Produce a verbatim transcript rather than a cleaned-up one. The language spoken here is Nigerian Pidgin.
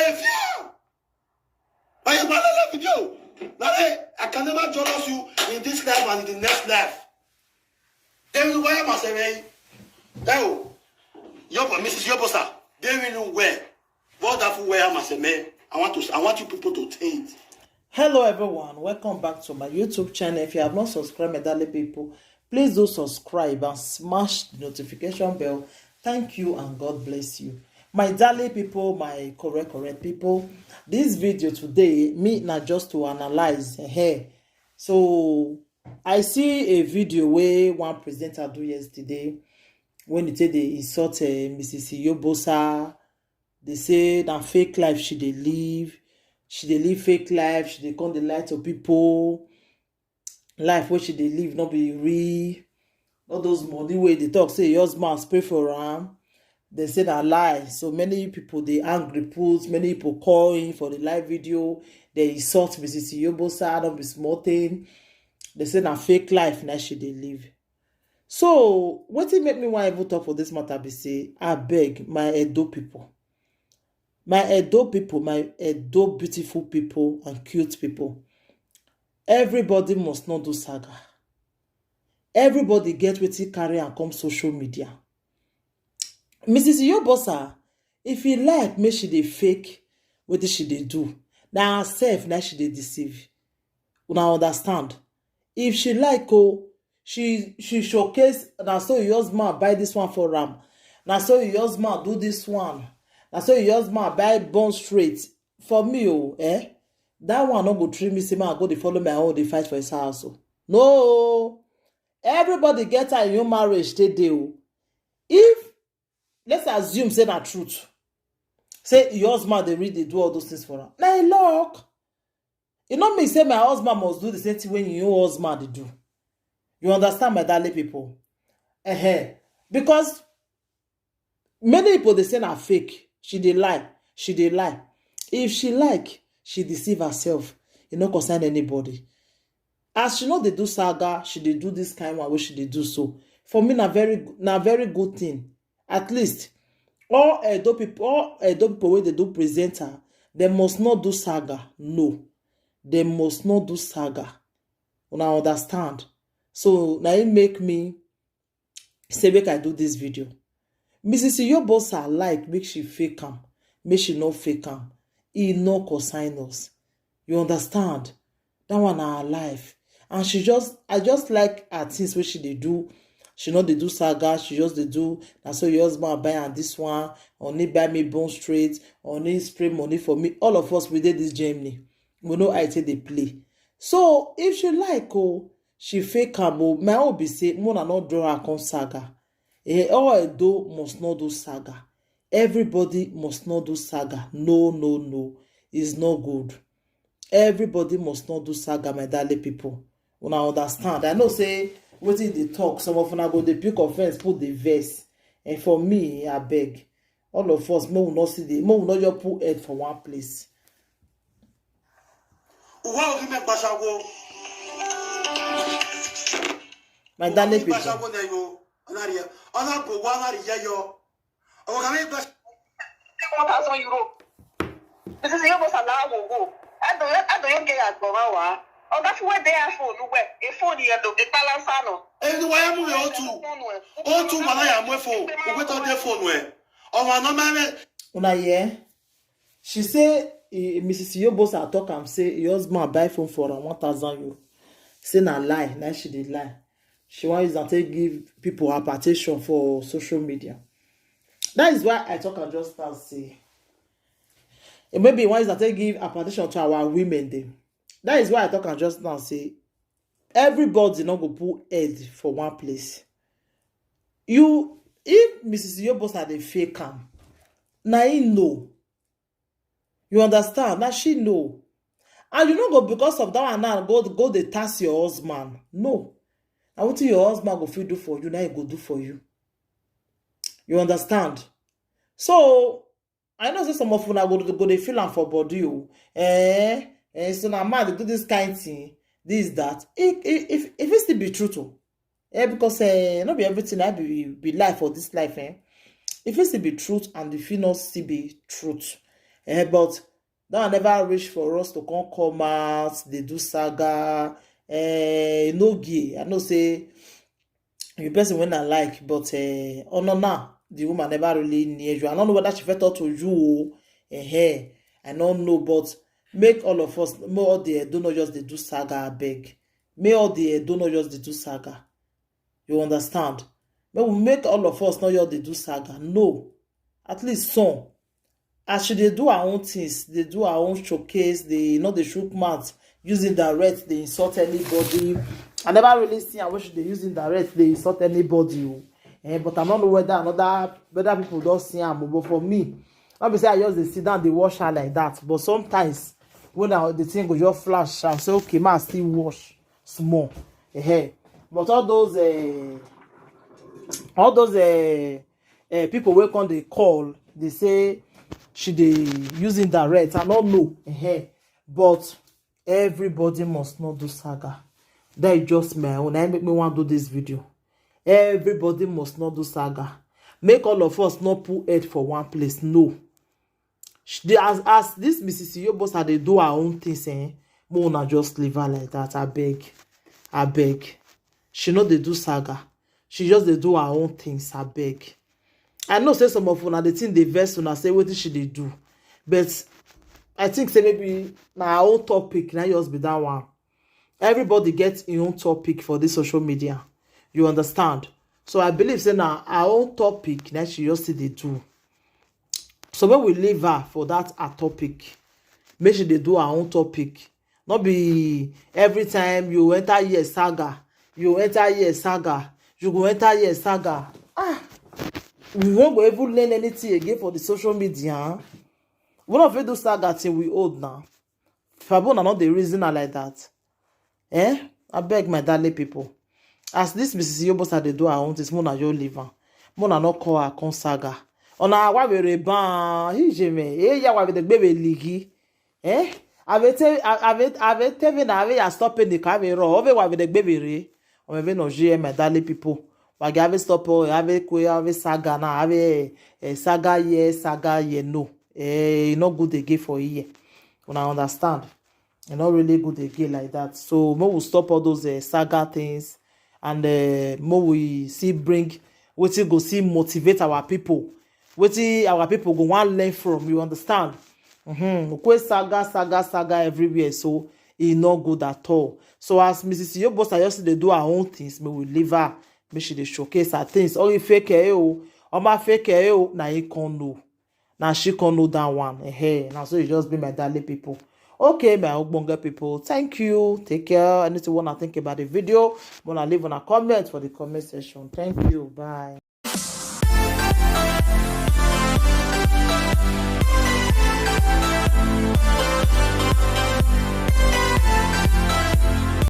Hey, fear! Oye, balala video. Lale, I can never jealous you in this life and in the next life. David Waya Masere. Oh, Yobo, Missus Yobosa. David Waya. Wonderful Waya Masere. I want to, I want you people to think. Hello everyone, welcome back to my YouTube channel. If you have not subscribed, my darling people, please do subscribe and smash the notification bell. Thank you and God bless you. My darling people, my correct, correct people, this video today, me na just to analyze here. So, I see a video where one presenter do yesterday when he say they insult uh, Missus Yobosa. They say na fake life she dey live. She dey live fake life. She dey come dey lie to people. Life wey she dey live no be real. All those money wey dey talk say your husband spray for am, they say na lie. So many people dey angry put, many people call in for the live video. They insult Missus Yobosa, no be small thing. They say na fake life na she dey live. So wetin make me wan even talk for this matter be say, abeg, my Edo people, my Edo people, my Edo beautiful people and cute people, everybody must not do saga. Everybody get wetin carry am come social media. Missus Yobosa, if you like, make she dey fake wetin she dey do. Na herself na she dey deceive. Una understand? If she like, oh, she she showcase, na so your husband buy this one for am. Na so your husband do this one. Na so your husband buy Bond Street. For me, oh, eh? That one no go treat me say, man, I go dey follow my own, dey fight for his house. Oh. No. Everybody get her in your marriage today. Oh. If, let's assume say na truth. Say your husband dey really dey do all those things for her. Na a luck. E no mean say my husband must do the same thing when your husband dey do. You understand, my darling people? Uh-huh. Because many people dey say na fake. She dey lie. She dey lie. If she like, she deceive herself. E no concern anybody. As she no dey do saga, she dey do this kind one wey she dey do so. For me, na very na very good thing. At least all Edo people, all Edo people wey dey do presenter, they must not do saga. No, they must not do saga. Una understand? So na it make me say make I do this video. Missus Yobosa like make she fake am, make she no fake am. E no concern us. You understand? That one na her life. And she just, I just like her things wey she dey do. She no dey do saga, she just dey do. Na so your husband buy am this one, only buy me Bond Street, only spray money for me. All of us, we dey this Germany. We know how e take dey play. So if she like, oh, she fake am, oh, my own be say, mona no draw her come saga. Eh, all Edo must not do saga. Everybody must not do saga. No, no, no. It's not good. Everybody must not do saga, my darling people. Una understand? I know say wetin dey talk, some of una go dey pick offense, put the verse. And for me, I beg, all of us, make we not see the, make we not just put head for one place. Uwa ogi me gbashawo. My darling Ogi people, gbashawo na yo. Ona ri, ona go wa na ri ya yo. Oga me gbashawo. One thousand euro. Missus Yobosa la wo wo. I don't, I don't get a go wa. Oga fi we dey iPhone we. E phone ye do the balance no. Ebi wa ya mu we otu. Otu wa na ya mu phone. Uwe to dey phone we. O wa no ma me. Una hear? She say, eh, Missus Yobosa talk am say your husband buy phone for am one thousand euro. Say na lie, na she dey lie. She wan use am take give people hypertension for social media. That is why I talk am just now say, eh, maybe e wan use am take give hypertension to our women dem. That is why I talk am just now say everybody no go put head for one place. You, if Missus Yobosa dey fake am, na him know. You understand? Na she know. And you no go, because of that one now, go, go dey tax your husband. No. Na wetin your husband go fit do for you, na he go do for you. You understand? So I know say some of una go, go dey feel am for body o. Eh, eh, so na man dey do this kind thing, this, that. If, if, if it still be truth o. Eh, because, eh, no be everything na be, be lie for this life, eh. If it still be truth and if it not still be truth, Eh, but that one never reach for us to come come out dey do saga. Eh, e no gay. I know say you person wey I like, but eh, Onona, the woman never really near you. I don't know whether she felt talk to you. Oh, eh, I don't know, but make all of us, make all the Edo not just dey do saga, I beg. Make all the Edo not just dey do saga. You understand? Make we make all of us not just dey do saga. No. At least some. As she dey do her own things, dey do her own showcase, dey not dey shook mouth, using direct, dey insult anybody. I never really see her when she dey using direct, dey insult anybody. Oh. Eh, but I don't know whether another whether people don't see her. But for me, not be say I just dey sit down, dey watch her like that. But sometimes when I, the thing go just flash, I say, okay, ma, still watch small. Eh, but all those uh, all those uh, uh, people wey come dey call, dey say she dey using direct. I don't know. Eh, but everybody must not do saga. That is just my own. I make me want do this video. Everybody must not do saga. Make all of us not put head for one place. No. She dey, as as this Missus Iyobosa dey do her own things, eh, make una just leave her like that, I beg. I beg. She no dey do saga. She just dey do her own things, I beg. I know say some of una, the thing dey vex una, say wetin she dey do. But I think say maybe na her own topic, na just be that one. Everybody get im own topic for this social media. You understand? So I believe say na her own topic na she just still dey do. So when we leave her for that her topic, make she dey do her own topic. Not be every time you enter here saga, you enter here saga, you go enter here saga. Ah, we won't go even learn anything again for the social media. Huh? We no fit do saga till we old now. Fabona not the reason I like that. Eh? I beg my darling people. As this Missus Iyobosa dey do her own things, make una just leave am. Make una no call her come saga. Ona wa were ban, he je me. Eh, ya wa be the baby ligi. Eh? Ave te ave ave te ve na ave ya stop ni ka ve ro. Ove wa be the baby re. O me ve no je, my darling people. Wa ga ave stop o, ave kwe, ave saga na, ave eh, saga ye, saga ye no. Eh, e no good again for here. Una understand? E no really good again like that. So make we stop all those uh, saga things, and uh, make we see bring wetin go see motivate our people. Wetin our people go want learn from. You understand? Mm-hmm. Ukwe saga, saga, saga everywhere. So e no good at all. So as Missus Iyobosa just dey do her own things, make we leave her. Make she dey showcase her things. Oh, e fake eh, oh, Oma fake eh, oh, na e come know. Now she can know that one. Hey, now so you just be my darling people. Okay, my ogbonge people. Thank you. Take care. Anything wanna think about the video, wanna leave on a comment for the comment section. Thank you. Bye.